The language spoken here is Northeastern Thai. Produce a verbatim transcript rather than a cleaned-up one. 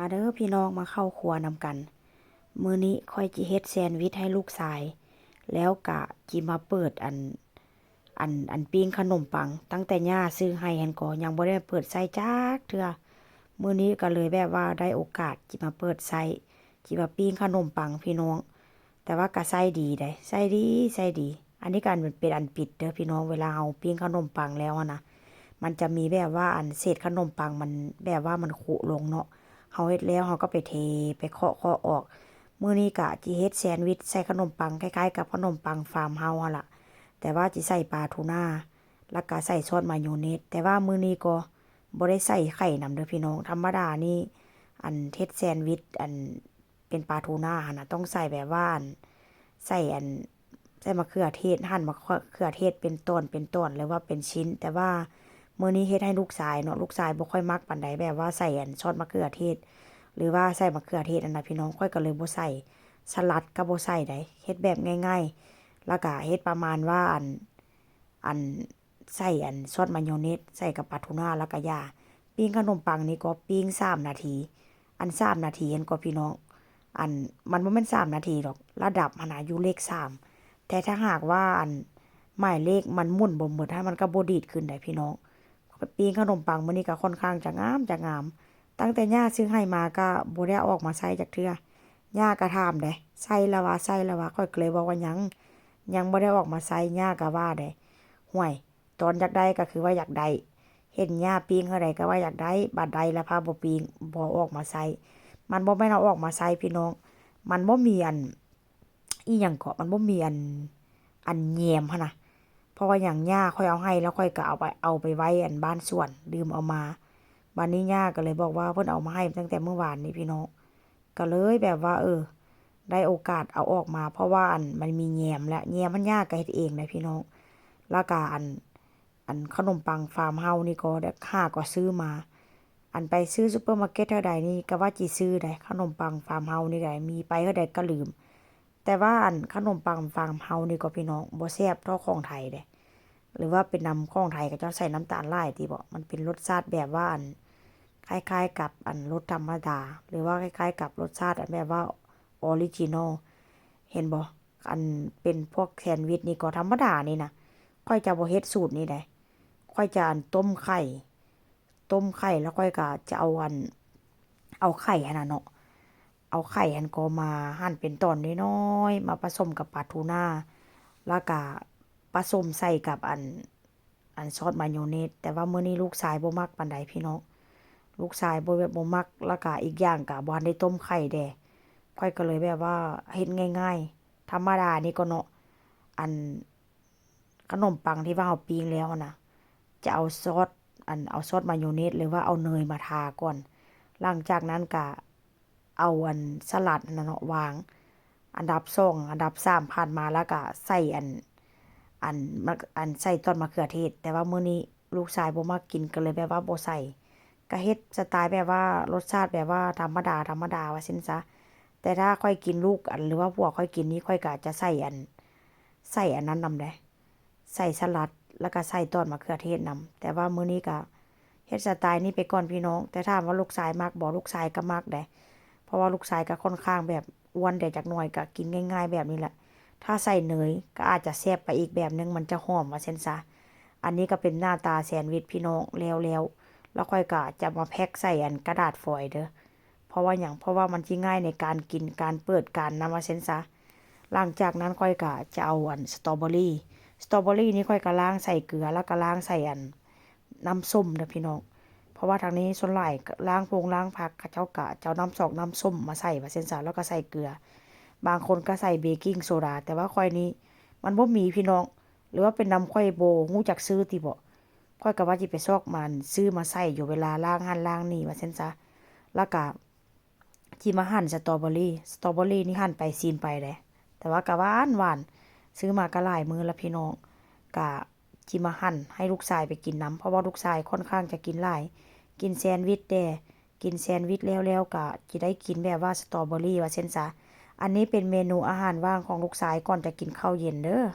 มาเด้อพี่น้อง มาเข้าครัวนำกัน มื้อนี้ข้อยจิเฮ็ดแซนด์วิชให้ลูกชาย แล้วกะจิมาเปิดอัน อัน อันปิ้งขนมปัง ตั้งแต่ย่าซื้อให้หั้นก็ยังบ่ได้เปิดใช้จักเทื่อ มื้อนี้ก็เลยแบบว่าได้โอกาสจิมาเปิดใช้ จิมาปิ้งขนมปังพี่น้อง แต่ว่าก็ใช้ดีเด้ ใช้ดี ใช้ดี อันนี้ก็อันเป็นอันปิดเด้อพี่น้อง เวลาเฮาปิ้งขนมปังแล้วหั้นนะ มันจะมีแบบว่าอันเศษขนมปังมันแบบว่ามันคุลงเนาะ เฮาเฮ็ดแล้วเฮาก็ไปเท ไปเคาะเคาะออก มื้อนี้กะจิเฮ็ดแซนด์วิชใส่ขนมปัง คล้ายๆกับขนมปังฟาร์มเฮาส์หั้นล่ะ แต่ว่าจิใส่ปลาทูน่า แล้วกะใส่ซอสมายองเนส แต่ว่ามื้อนี้ก็บ่ได้ใส่ไข่นำเด้อพี่น้อง ธรรมดานี่ อันเฮ็ดแซนด์วิช อันเป็นปลาทูน่าหั้นนะ ต้องใส่แบบว่าอัน ใส่อัน ใส่มะเขือเทศ หั่นมะเขือเทศเป็นตอนเป็นตอน หรือว่าเป็นชิ้น แต่ว่ามื้อนี้เฮ็ดให้ลูกชายเนาะ ลูกชายบ่ค่อยมักปานใด แบบว่าใส่อันซอสมะเขือเทศ หรือว่าใส่มะเขือเทศหั้นนะพี่น้อง ข้อยก็เลยบ่ใส่ สลัดก็บ่ใส่ได๋ เฮ็ดแบบง่ายๆ แล้วก็เฮ็ดประมาณว่าอัน อัน ใส่อันซอสมายองเนส ใส่กับปลาทูน่า แล้วก็ย่า ปิ้งขนมปังนี่ก็ปิ้งสามนาที อันสามนาทีหั้นก็พี่น้อง อัน มันบ่แม่นสามนาทีดอก ระดับหั้นนะอยู่เลขสาม แต่ถ้าหากว่าอันหมายเลขมันหมุนบ่หมดหั้น มันก็บ่ดีดขึ้นได๋พี่น้อง ปิ้งขนมปังมื้อนี้ก็ค่อนข้างจะงาม จะงาม ตั้งแต่ย่าซื้อให้มาก็บ่ได้เอาออกมาใช้จักเทื่อ ย่าก็ถามได๋ ใช้แล้ววะ ใช้แล้ววะ ข้อยก็เลยบอกว่ายัง ยังบ่ได้ออกมาใช้ ย่าก็ว่าได๋ ห่วย ตอนอยากได้ก็คือว่าอยากได้ เห็นย่าปิ้งเท่าใดก็ว่าอยากได้ บัดได้แล้วพาบ่ปิ้ง บ่ออกมาใช้ มันบ่แม่นเอาออกมาใช้พี่น้อง มันบ่มีอัน อีหยังเกาะ มันบ่มีอัน อันแยมหั้นนะ เพราะว่าหยัง ย่าข้อยเอาให้ แล้วข้อยก็เอาไป เอาไปไว้อันบ้านสวน ลืมเอามา บัดนี้ย่าก็เลยบอกว่าเพิ่นเอามาให้ตั้งแต่มื้อวานนี้พี่น้อง ก็เลยแบบว่า เออ ได้โอกาสเอาออกมา เพราะว่าอัน มันมีแยมแล้ว แยมหั้นย่าก็เฮ็ดเองนะพี่น้อง แล้วก็อัน อันขนมปังฟาร์มเฮาส์นี่ก็หาก็ซื้อมา อันไปซื้อซูเปอร์มาร์เก็ตเท่าใดนี่ก็ว่าจิซื้อได๋ ขนมปังฟาร์มเฮาส์นี่ได๋ มีไปเท่าใดก็ลืม แต่ว่าอันขนมปังฟาร์มเฮาส์นี่ก็พี่น้อง บ่แซ่บเท่าของไทยเด้ หรือว่าเป็นนำของไทยเขาเจ้าใส่น้ำตาลหลายติบ่ มันเป็นรสชาติแบบว่าอัน คล้ายๆกับอันรสธรรมดา หรือว่าคล้ายๆกับรสชาติอันแบบว่าออริจินอล เห็นบ่ อันเป็นพวกแซนด์วิชนี่ก็ธรรมดานี่นะ ข้อยจะบ่เฮ็ดสูตรนี้ได๋ ข้อยจะอันต้มไข่ ต้มไข่แล้วข้อยก็จะเอาอัน เอาไข่หั้นน่ะเนาะ เอาไข่หั้นก็มาหั่นเป็นตอนน้อยๆ มาผสมกับปลาทูน่า แล้วก็ผสมใส่กับอัน อันซอสมายองเนส แต่ว่ามื้อนี้ลูกชายบ่มักปานใดพี่น้อง ลูกชายบ่แบบบ่มัก แล้วก็อีกอย่างก็บ่ทันได้ต้มไข่แด่ ข้อยก็เลยแบบว่าเฮ็ดง่ายๆ ธรรมดานี่ก็เนาะ อัน ขนมปังที่ว่าเฮาปิ้งแล้วหั้นนะ จะเอาซอส อัน เอาซอสมายองเนส หรือว่าเอาเนยมาทาก่อน หลังจากนั้นก็เอาอันสลัดหั้นน่ะเนาะวาง อันดับสอง อันดับสามผ่านมาแล้วก็ใส่อัน อัน มะ อันใส่ต้นมะเขือเทศ แต่ว่ามื้อนี้ลูกชายบ่มักกินก็เลยแบบว่าบ่ใส่ ก็เฮ็ดสไตล์แบบว่ารสชาติแบบว่าธรรมดา ธรรมดาว่าซั่นซะ แต่ถ้าข้อยกิน ลูกอัน หรือว่าผัวข้อยกินนี่ ข้อยก็จะใส่อัน ใส่อันนั้นนำเด้ ใส่สลัด แล้วก็ใส่ต้นมะเขือเทศนำ แต่ว่ามื้อนี้ก็เฮ็ดสไตล์นี้ไปก่อนพี่น้อง แต่ถามว่าลูกชายมักบ่ ลูกชายก็มักเด้ เพราะว่าลูกชายก็ค่อนข้างแบบอ้วนแด่จักหน่อย ก็กินง่ายๆแบบนี้แหละ ถ้าใส่เนยก็อาจจะแซ่บไปอีกแบบหนึ่ง มันจะหอมว่าซั่นซะ อันนี้ก็เป็นหน้าตาแซนด์วิชพี่น้อง แล้วๆ แล้วข้อยก็จะมาแพ็คใส่อันกระดาษฟอยล์เด้อ เพราะว่าหยัง เพราะว่ามันสิง่ายในการกิน การเปิด การนำว่าซั่นซะ หลังจากนั้นข้อยก็จะเอาอันสตรอเบอรี่ สตรอเบอรี่นี่ข้อยก็ล้างใส่เกลือ แล้วก็ล้างใส่อันน้ำส้มเด้อพี่น้อง เพราะว่าทางนี้ส่วนหลายล้างพงล้างผัก เขาเจ้าก็จะเอาน้ำซอกน้ำส้มมาใส่ว่าซั่นซะ แล้วก็ใส่เกลือ บางคนก็ใส่เบกกิงโซดา แต่ว่าข้อยนี่มันบ่มีพี่น้อง หรือว่าเป็นนำข้อยบ่ฮู้จักซื้อติบ่ ข้อยก็ว่าจิไปซอกมันซื้อมาใส่อยู่เวลาล้างหั้นล้างนี่ว่าซั่นซะ แล้วก็จิมาหั่นสตรอเบอรี่ สตรอเบอรี่นี่หั่นไปชิมไปเด้ แต่ว่าก็หวานหวาน ซื้อมาก็หลายมื้อแล้วพี่น้อง ก็จิมาหั่นให้ลูกชายไปกินนำ เพราะว่าลูกชายค่อนข้างจะกินหลาย กินแซนด์วิชแด่ กินแซนด์วิชแล้วๆ ก็จิได้กินแบบว่าสตรอเบอรี่ว่าซั่นซะ อันนี้เป็นเมนูอาหารว่างของลูกชายก่อนจะกินข้าวเย็นเด้อ